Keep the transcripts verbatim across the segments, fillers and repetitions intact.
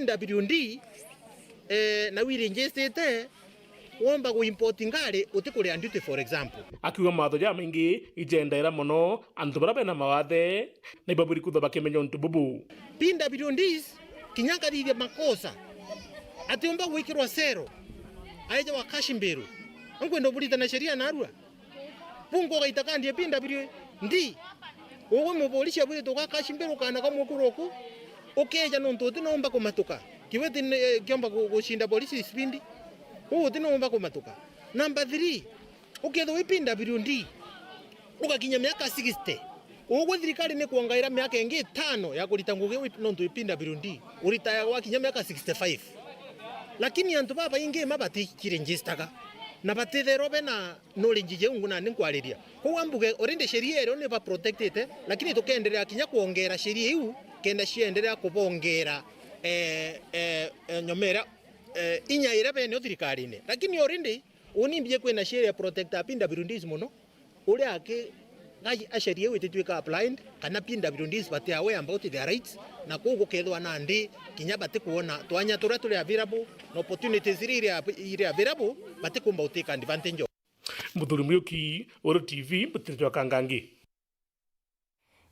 W D, eh, na wiregister, womba gu import ngari, utikuria duty, for example. Akiuga mawatho jamaingi ijendaira mono antu baria bena mawathe, na ibaburi kwithwa bakimenya untu bubu. P W Ds, kinya nkathithia makosa, atiumba gwikirwa cero, aeja wa cash bail, nkwenda uburitana sheria narua. Bungu ugaita kandi ya P W D. Ugwe mupolisi abwirite uga cash bail ukana kamwe kuru oku. Ukeja nontu uti nomba kumatuka. Kiwe ti, eh, kiomba gu-, gucinda polisi speed. Uu uti nomba kumatuka. Number three, ukethirwa wi P W D, ugakinya miaka sixty. Ugwe thirikari ni kuongaira miaka ingi itano ya kurita ngugi wi-, nontu wi P W D. Uritaya gwakinya miaka sixty-five. Lakini antu babaingi ma batikiregistaga. Na batitherwa bena knowledge jeu ngu nandi nkwariria. Kwou ambuge already sheria irio ni ba protectite, lakini tukeenderea kinya kwongera sheria iu, kenda cienderea kubongera, eh, eh, eh, nyomera, eh, inya iria benio thirikarine. Lakini already, uni mbie kwina sheria protector P W Ds mono, uria aki, ga-, a sheria iu ititwika applied, kana P W Ds bati aware about their rights, na kwou gukethwa nandi kinya batikuona twanya turia turi available, na opportunities iria iri av-, iri available, batikumba gutake advantage of. Muthuri Muriuki, Uru T V, Mutiri jwa Kangangi.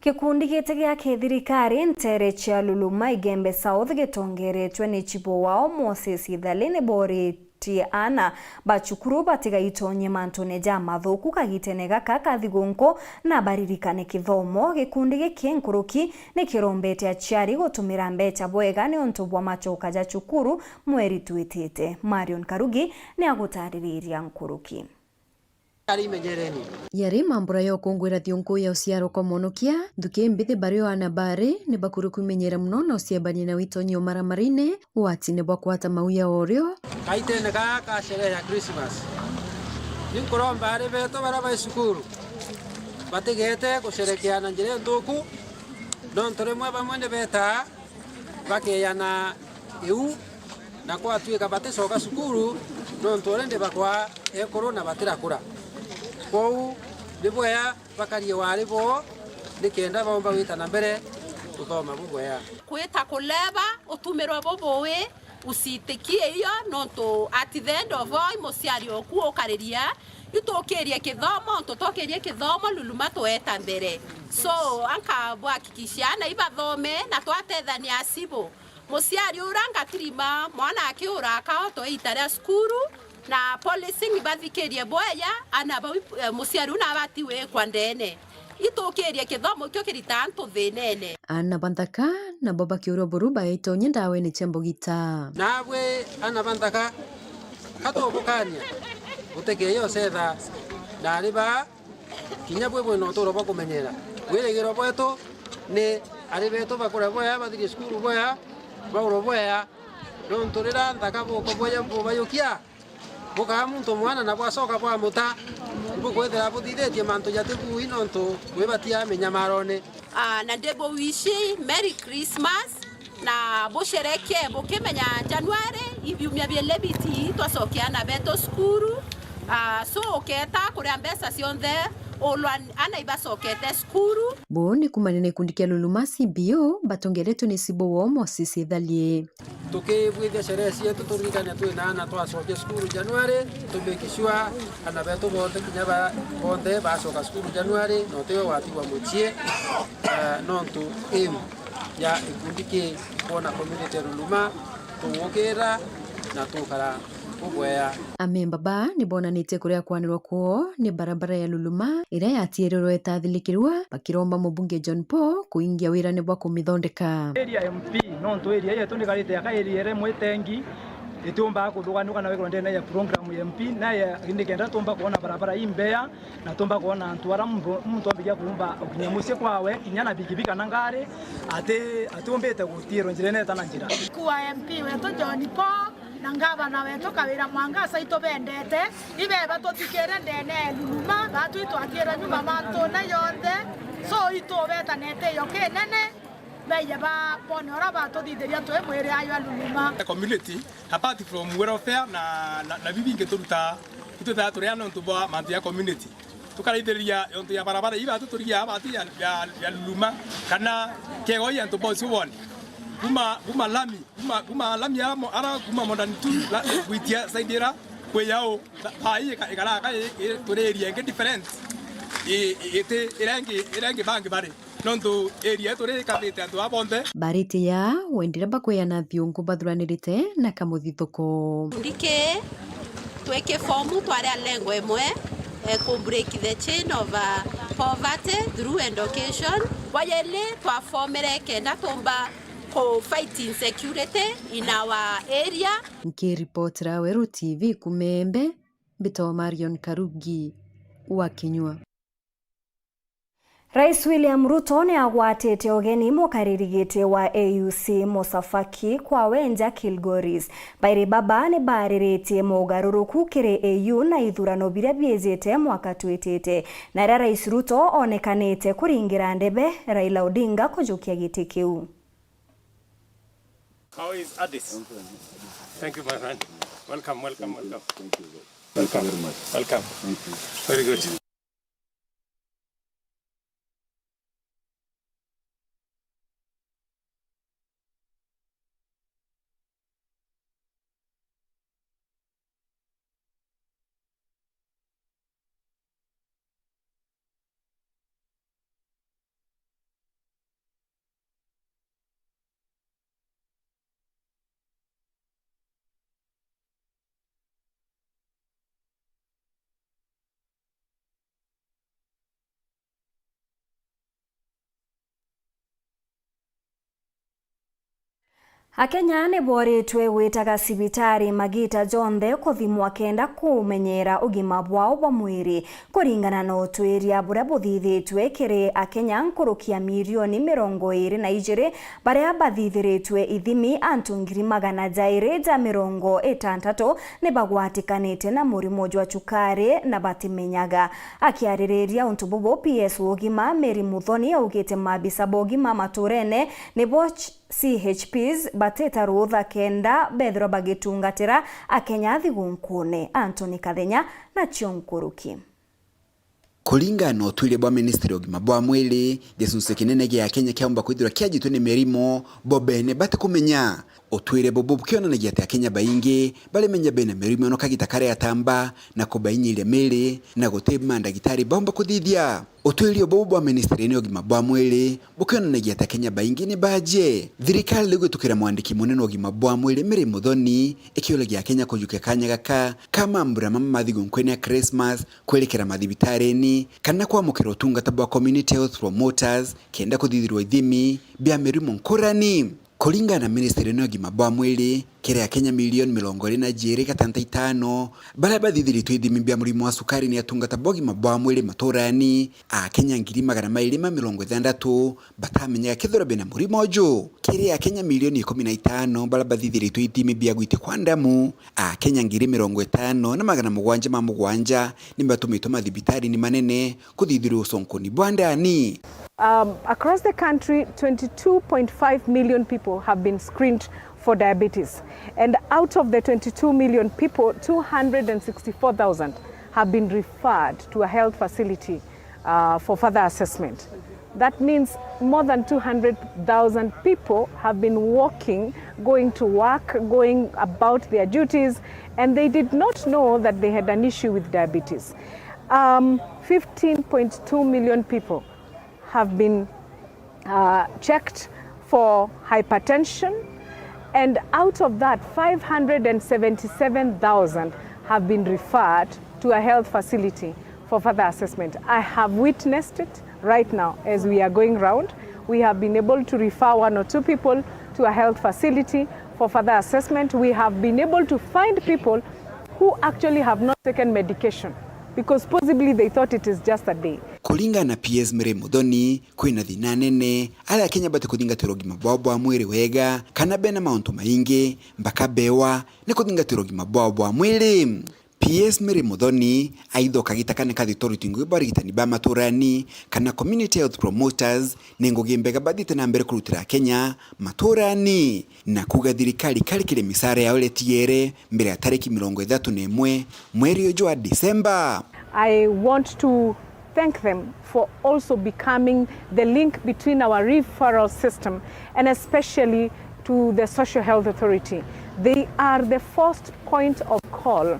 Gikundi giti gia kithirikari nteere cia Luluma Igembe South gitongeretwe ni chibo wao Moses Ithali ni boritie aana ba cukuru batigaitonye mantune ja mathuku kagitene gaka ka thigungku na baririkane kithomo. Gikundi giki nkuruki ni kirombete aciari gutumira mbecha bwega niuntu bwa machoka ja cukuru mweri twitite. Marion Karugi ni agutaririria nkuruki. Ari imenyereni. Yari mambura ya ukungwira thiunku ya uciarwa kwa Mwonokia, nthuki imbithi bari o aana bari ni bakuru kwimenyera mono na uciambania na witonyi umaramari-ini, ugwatine bwa kwata mau ya orio. Kaitene gaa ka sherehe ya Christmas, ni nkuromba ari betu baria bai cukuru batigete gusherekea na njira inthuku, nontu rimwe bamwe ni betaa bakeyana iu, na kwatwika baticoka cukuru, nontu already bakwa ekuru na batirakura. Kwou ni bwea bakarie wari boo, nikenda baumba gwita na mbere kuthoma bubwea. Kwita kuleba, utumirwe bubui, usitikie iyo, nontu at the end of all, i muciari oku ukariria, itukirie kithomo, ntu tukirie kithomo, Luluma tueta mbere. So, anka bwakikisha aana ibathome na twatethania acibu. Muciari ura ngatirima mwana akiura akao tweita ria cukuru, na policing bathikirie bweya, aana bau, eh, muciari u nabati wikwa ndene. Itukirie kithomo kio kirita antu thinene. Aana ba nthaka nabo bakiurwa buru bagaitonye ndaweni cia mbugita. Nabwe aana ba nthaka, ka tugukania, gutikeye ucetha na ari ba Kinya bwi bwina uturo bwa kumenyera, wirigiro bwetu ni ari betu bakure bwea, bathirie cukuru bwea, baurwe bwea, nontu riria nthaka buko bwea bubayukia, bukaa muntu mwana na bwacoka bwamuta, ibukwithira buthithitie mantu jati bui nontu bwibatia minyamarone. Ah, na ndibuwishi Merry Christmas. Na busherekee bukimenya January, ibiumia biili biti twacokia aana betu cukuru. Ah, so ukeeta kuria mbeca cionthe ulwa aana ibacokete cukuru. Buu ni kumania na gikundi kia Luluma C B O batongeretwe ni C B O wao Moses Ithalie. Tukibwithia sherehe cietu turirikane twina aana twacokia cukuru January, to make sure aana betu bonthe kinya ba-, bonthe bacoka cukuru January, na utiwe watigwa mucii, eh, nontu aim ya gikundi kii kwona community ya Luluma tugukira na tukara bubwea. Amemba baa ni bonanitie kuria kwanirwa kwoo ni barabara ya Luluma iria yatiirirwe itathilikirwa, bakiromba mubunge John Paul kuingia wirane bwa kumithondeka. Area M P, nontu area yetu ndikarite ya ka area iria imwe itengi, itiumbaga kuthuganuka na wikirwa ndene ya program ya M P, na ya, nikenda tumba kwona barabara imbea, na tumba kwona antu ara muntu, muntu ambikia kuumba gukinya mucii kwawe, kinya na bikibiki kana ngari, ati, atiumbite gutiirwa njira ineta na njira. Kuwa M P wetu John Paul na ngavana wetu Kawira Mwangaza itubendete, ibeba tuthikire ndene ya Luluma, batwi twakira nyuma mantune yonthe, so itubetanete yo kinene, baiye ba bone ura batuthithiria twi mwiri ayo a Luluma. Community, apart from welfare na, na, na bibingi turutaa, itwithaga turia nontu bwa mantu ya community. Tukaraithiriria yontu ya barabara ii batu turigia bati ya, ya, ya Luluma, kana kego ya antu bosi wone. Kuma, kuma lami, kuma, kuma lami ara mo-, ara kuma Modern tu, la, gwitia side ira kwi yao, tha-, thaa ii ika-, ikaraka i, i, turi area ingi different, i, i, iti, ira ingi, ira ingi bangi bari. Nontu area yetu ri ikabite antu aa bonthe. Bariti ya wendire bakweana thiungu bathuranirite na kamuthithuko. Ndiki twi kifomu twari a lengo imwe, eh, ku break the chain of, uh, poverty through education. Bwa yeli twafomere kenda tumba ku fight insecurity in our area. Nkiripotera Weru T V kuma Embe, mbitagwa Marion Karugi wa Kinyua. Rais William Ruto ni agwatite ugeni mukariri giti wa A U C Musa Faki kwawe nja Kilgoris. Bairi baba ni bariritie mogaruruku kiri A U na ithurano biria biijite mwaka twitite, na riria Rais Ruto onekanite kuringira ndebe Raila Odinga kujukia giti kiu. How is Addis? Thank you, my friend. Welcome, welcome, welcome. Thank you. Welcome. Thank you very much. Welcome. Thank you. Very good. Akenya ni boritwe gwitaga cibitari magiita jonthe kuthimwa kenda kumenyera ugima bwao bwa mwiri. Kuringana na utwiria buria buthithitwe kiri Akenya nkuruki ya milioni mirongo iiri na ijiri, baria bathithiritwe ithimi antu ngiri magana jairi ja mirongo itantatu ni bagwatikanite na murimo jwa cukari na batimenyaga. Akiaririria untu bubu, P S wa ugima Mary Muthoni augite maabisa ba ugima maturene nibo ch-, C H Ps batita ruutha kenda bethirwa bagitungatira Akenya thigunkune. Anthony Kathenya nacio nkuruki. Kuringana na utwiria bwa ministry ya ugima bwa mwiri, gicunci kinene gia Akenya kiaumba kwithirwa kiajitwe ni mirimo, bo bene batikumenya. Utwiria bubu bukionanagia ati Akenya baingi barimenya bena mirimo ino kagita karia atamba na kubainyiria miri, na guti mandagitari baumba kuthithia. Utwiria bubu bwa ministry ya ugima bwa mwiri bukionanagia ati Akenya baingi ni baajie. Thirikari riu gwitukira mwandiki munene wa ugima bwa mwiri Mary Muthoni ikiuragia Akenya kujukia kanya gaka ka mambura mama ma thigunkune ya Christmas kwerikira mathibitarine kana kwamukira utungata bwa community health promoters kenda kuthithirwa ithimi bia mirimo nkurani. Kuringana na ministry ino ya ugima bwa mwiri, kiri Akenya milioni mirongo iiri na jiiri gatanta itano baria bathithiritwe ithimi bia murimo wa cukari ni atungata ba ugima bwa mwiri maturani, Akenya ngiri magana mairi ma mirongo ithandatu batamenyaga kethirwa bena murimo uju. Kiri Akenya milioni ikumi na itano baria bathithiritwe ithimi bia gwitia kwa ndamu, Akenya ngiri mirongo itano na magana mugwanja ma mugwanja ni batumitwe mathibitarine manene kuthithirwa uconkoni bwa ndani. Um, across the country, twenty-two point five million people have been screened for diabetes. And out of the twenty-two million people, two hundred and sixty-four thousand have been referred to a health facility, uh, for further assessment. That means more than two hundred thousand people have been walking, going to work, going about their duties, and they did not know that they had an issue with diabetes. Um, fifteen point two million people have been, uh, checked for hypertension, and out of that, five hundred and seventy-seven thousand have been referred to a health facility for further assessment. I have witnessed it right now as we are going round. We have been able to refer one or two people to a health facility for further assessment. We have been able to find people who actually have not taken medication because possibly they thought it is just a day. Kuringana na P S Mary Muthoni, kwina thina nene aria Akenya batikuthingatirwa ugima bwao bwa mwiri wega, kana bena mauntu maingi, mpaka bewa ni kuthingatirwa ugima bwao bwa mwiri. P S Mary Muthoni aithoka gitaka ni kathi authority ngugi bwa arigitani ba maturani kana community health promoters ni ngugi mbega bathiite na mbere kurutira Akenya maturani, na kuuga thirikari ikarikire misaara yao iria itiere mbere ya tariki mirongo ithatu na imwe mweri uyu jwa December. I want to thank them for also becoming the link between our referral system and especially to the Social Health Authority. They are the first point of call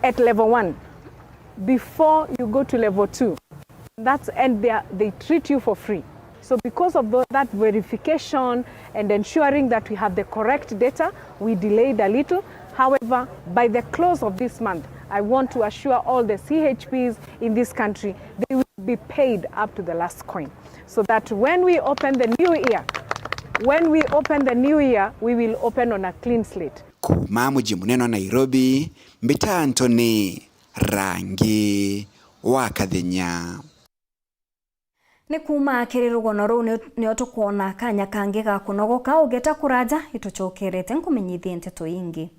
at level one before you go to level two. That's, and they are, they treat you for free. So because of tho-, that verification and ensuring that we have the correct data, we delayed a little. However, by the close of this month, I want to assure all the C H Ps in this country, they will be paid up to the last coin. So that when we open the new year, when we open the new year, we will open on a clean slate. Kuuma muji munene wa Nairobi, mbita Anthony Rangi wa Kathenya. Ni kuuma kiri rugono ruu ni, nio tukwona kanya kangi ga kunogoka. Ugeta kuraja, itucokerete nkumenyithie nteto ingi.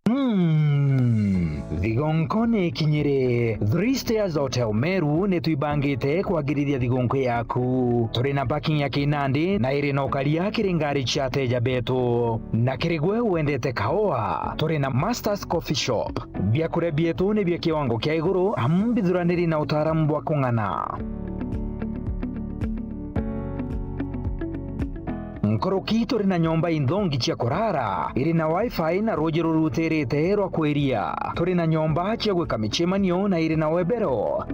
Mm, thigonko ni ikinyire. Three Stairs Hotel Meru ni twibangite kwagirithia thigonko yaku. Turi na parking ya kinandi na iri na ukaria kiri ngari cia ateja betu. Na kiri gwe wendete kaoa, turi na Masters Coffee Shop. Biakuria bietu ni bia kiwango kia iguru, amu mbithuraniri na utaaramu bwa kung'ana. Nkuruki, turi na nyomba inthongi cia kurara, iri na wifi na ruuji rurutirite rwa kwiria. Turi na nyomba cia gwika micemanio na iri na webero.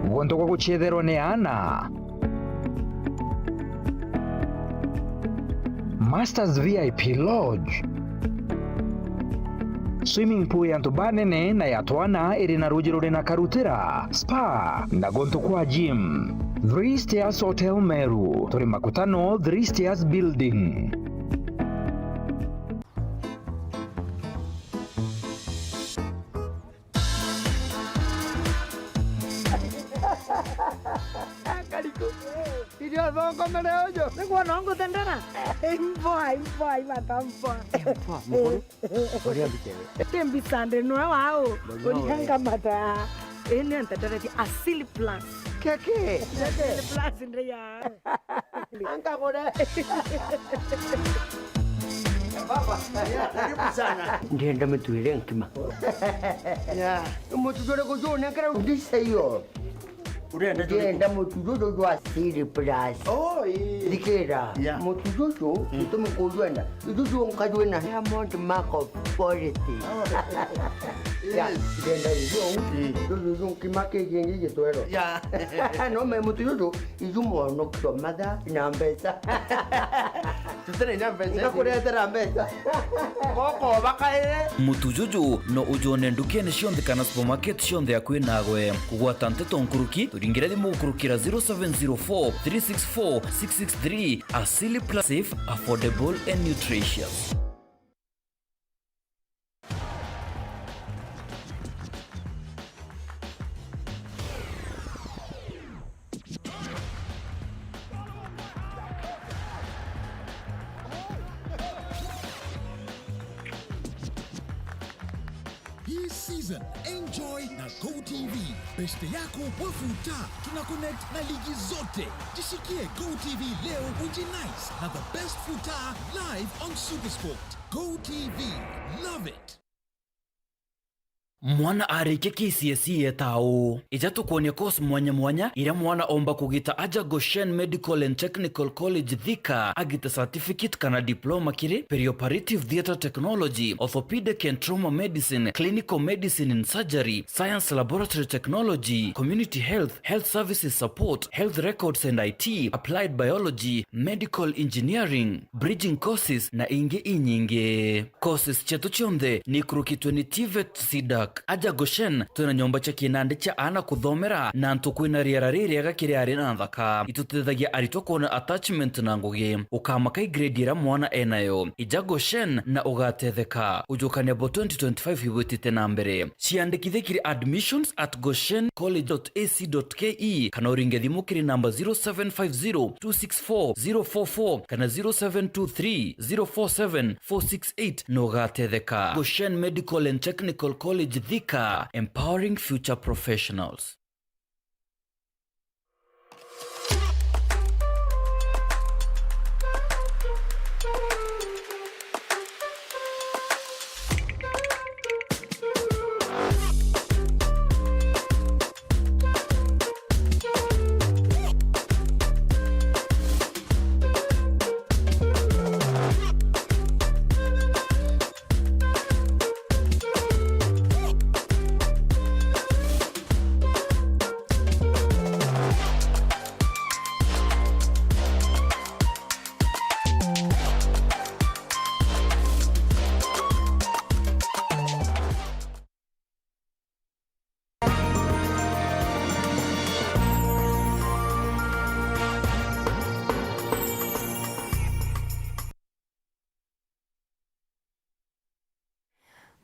Guntu gwa gucetherwa ni aana. Masters V I P Lodge. Swimming pool ya antu banene na ya twana iri na ruuji ruri na karutira, spa, na guntu kwa gym. Three Stairs Hotel Meru, turi Makutano, Three Stairs Building. Kariku. Irio thongo mere uju. Niguo no nguthendera. Imboa, imboa, imata mboa. Imboa, mukuru. Uria mbitewe. Ti mbica ndi nwe wau. Urianga mata. Ii nio ntenderetie Asili Plus. Keke. Asili Plus ndi ya. Angagure. Baba, karibu sana. Ndienda mutwire nkima. Ya, mutu juriku juu nenkera ndisa iyo. Urenda juriku? Ndienda mutu juju jwa Asili Plus. Oh, ii. Thikira, ya, mutu juju, mm, gitumi kujwenda. Juju nkajwina Diamond Mark of Quality. Oh. Ya, yes, ndienda juju. Mm. Juju nkima kiki ngi gitwero. Ya. No me mutu juju. Iju mwanokio matha na mbeca. Tutire na mbeca. Ngakuretera mbeca. Goko bakaire. Mutu juju no ujone ndukene cionthe kana supermarket cionthe akui nagwe. Kugwata nteto nkuruki, turingire thimu gukurukira zero seven zero four three six four six six three. Asili Plus, safe, affordable and nutritious. Hii season, enjoy na Go T V. Beshte yako wa futa, tuna connect na ligi zote. Jishikie Go T V leo, ujinice na the best futa live on Supersport. Go T V, love it. Mwana arikia K C S E etaa uu? Ija tukwonie course mwanya mwanya iria mwana omba kugita aja Goshen Medical and Technical College Thika, agite certificate kana diploma kiri perioperative theatre technology, orthopedic and trauma medicine, clinical medicine and surgery, science laboratory technology, community health, health services support, health records and I T, applied biology, medical engineering, bridging courses na ingi inyingi. Courses cietu cionthe ni ikurukitwe ni TVET, CDAC. Aja Goshen, twina nyomba cia kinandi cia aana kuthomera na antu kwina riera ririega kiri ari na nthaka. Itutethagia aritwa kwona attachment na ngugi. Ukamaka i grade iria mwana enayo. Ija Goshen na ugatetheka. Ujukania bo twenty twenty-five ibwitite na mbere. Ciandikithie kiri admissions at goshen college dot A C dot K E kana uringe thimu kiri namba zero seven five zero two six four zero four four kana zero seven two three zero four seven four six eight na ugatetheka. Goshen Medical and Technical College Thika, empowering future professionals.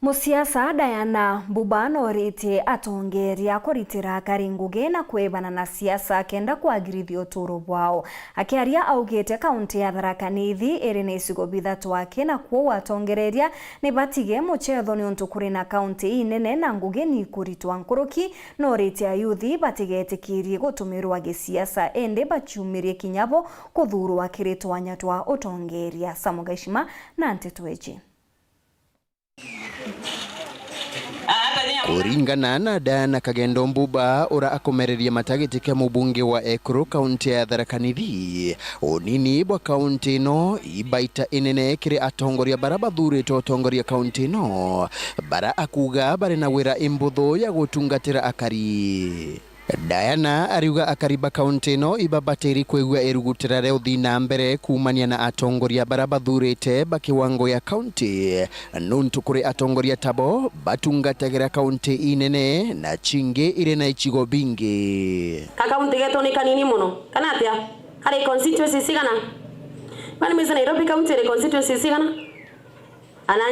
Musiasa Diana Mbuba noritie atongeria kuritira akari ngugi na kwibana na siasa kenda kwagirithia uturo bwao. Akiaria augite kaunti ya Tharaka Nithi iri na icigo bithatu aki na kwou atongereria ni batige muchetho niuntu kuri na kaunti inene na ngugi ni ikuritwa nkuruki. Noritie ayuthi batigetikirie gutumirwa gisiasa indi baciumirie kinya bo kuthurwa kiri twanya twa utongeria. Samu Gaishima na nteto iji. Kuringana na Diana Kagendo Mbuba, ura akomereria matagiti kia mubunge wa Ekuru, kaunti ya Tharaka Nithi, unini bwa kaunti ino ibaita inene kiri atongoria bara bathuritwe utongoria kaunti ino, bara akuga bari na wira imbuthu ya gutungatira akari. Diana ariuga akari ba kaunti ino ibabatiri kwigua irugutira ria uthii na mbere kuumania na atongoria bara bathurite ba kiwango ya kaunti, nuntu kuri atongoria tabo batungatagira kaunti inene na cingi iri na icigo bingi. Ka kaunti getu ni kanini muno, kana atia? Kari constituencies cigana? Kwani Miss Nairobi County iri constituencies cigana? Ana